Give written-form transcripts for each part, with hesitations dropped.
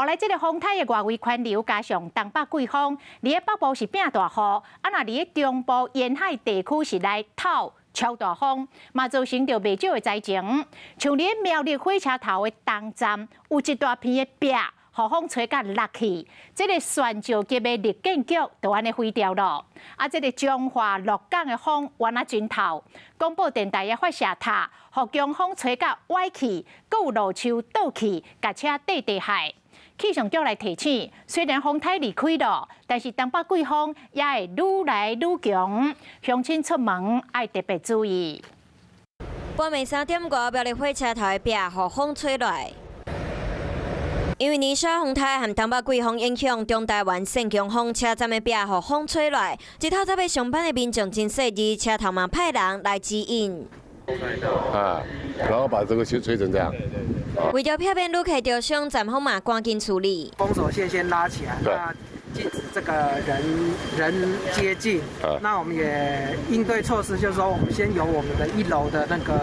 來這個風颱的外圍環流加上東北季風，佇咧北部是變大雨，啊若佇咧中部沿海地區是來透超大風，嘛造成著袂少的災情。像佇咧苗栗火車頭的東站，有一大片的壁，予風吹甲落去，這個懸石級的綠建局就按呢毀掉囉。啊，這個彰化鹿港的風原來真透，廣播電臺的發射塔，予強風吹甲歪去，閣有路樹倒去，共車綴地害。氣象局來提醒，雖然風颱離開囉，但是東北季風也會愈來愈強，鄉親出門愛特別注意。半暝3點外，苗栗火車頭的壁予風吹落來。因為泥沙風颱和東北季風影響，中台灣線強風，車站的壁予風吹落來。一透早欲上班的民眾真細膩，車頭嘛派人來指引。啊，然後把這個吹吹成這樣。為著避免旅客著傷，站方嘛趕緊處理。封鎖線先拉起來，那禁止這個人人接近。那我們也應對措施，就是說，我們先由我們的一樓的那個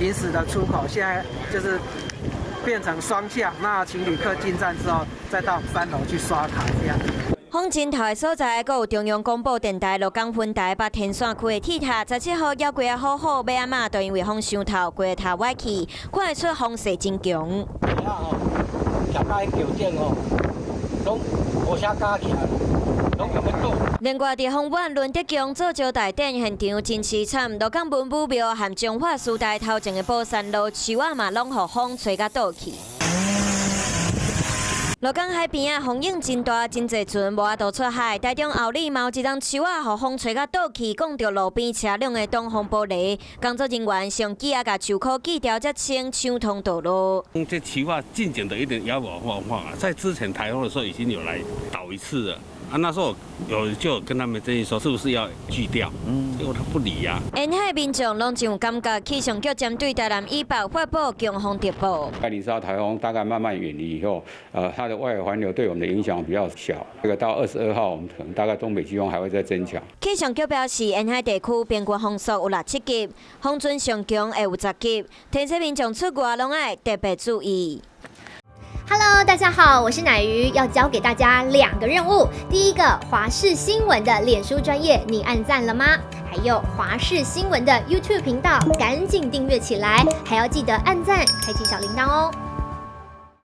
臨時的出口，現在就是變成雙向。那請旅客進站之後，再到3樓去刷卡，這樣。風真透的所在，閣有中央廣播電臺鹿港分臺北天線區的鐵塔，17號猶規仔好好，尾仔嘛就因為風傷透，規个塔歪去，看會出風勢真強。啊吼，徛到彼橋頂吼，攏無啥敢徛，攏用欲倒。另外，佇豐原倫德宮做招待典現場真凄慘，鹿港文武廟和彰化師大頭前的寶山路樹仔嘛，攏予風吹甲倒去。鹿港海邊仔風湧真大，真濟船無法度出海。台中后里嘛有一棟樹仔予風吹甲倒去，摃著路邊車輛的擋風玻璃。工作人員上機仔共樹箍鋸掉，才清暢通道路。這樹仔進前就一定搖搖晃晃啊，在之前颱風的時候已經有來倒一次了。啊，那時候有就跟他們建議說，是不是要鋸掉？結果他不理呀。沿海民眾攏真有感覺，氣象局針對台南以北發布強風特報。愛麗莎颱風大概慢慢遠離以後，它的外圍環流對我們的影響比較小。這個到22號，我們可能大概東北季風還會再增強。氣象局表示，沿海地區平均風速有六七級，風陣上強會有10級，提醒民眾出外攏愛特別注意。 Hello，大家好，我是乃瑜，要交給大家兩個任務。第一個，華視新聞的臉書專頁，你按讚了嗎？還有華視新聞的 YouTube 頻道，趕緊訂閱起來，還要記得按讚，開啟小鈴鐺哦。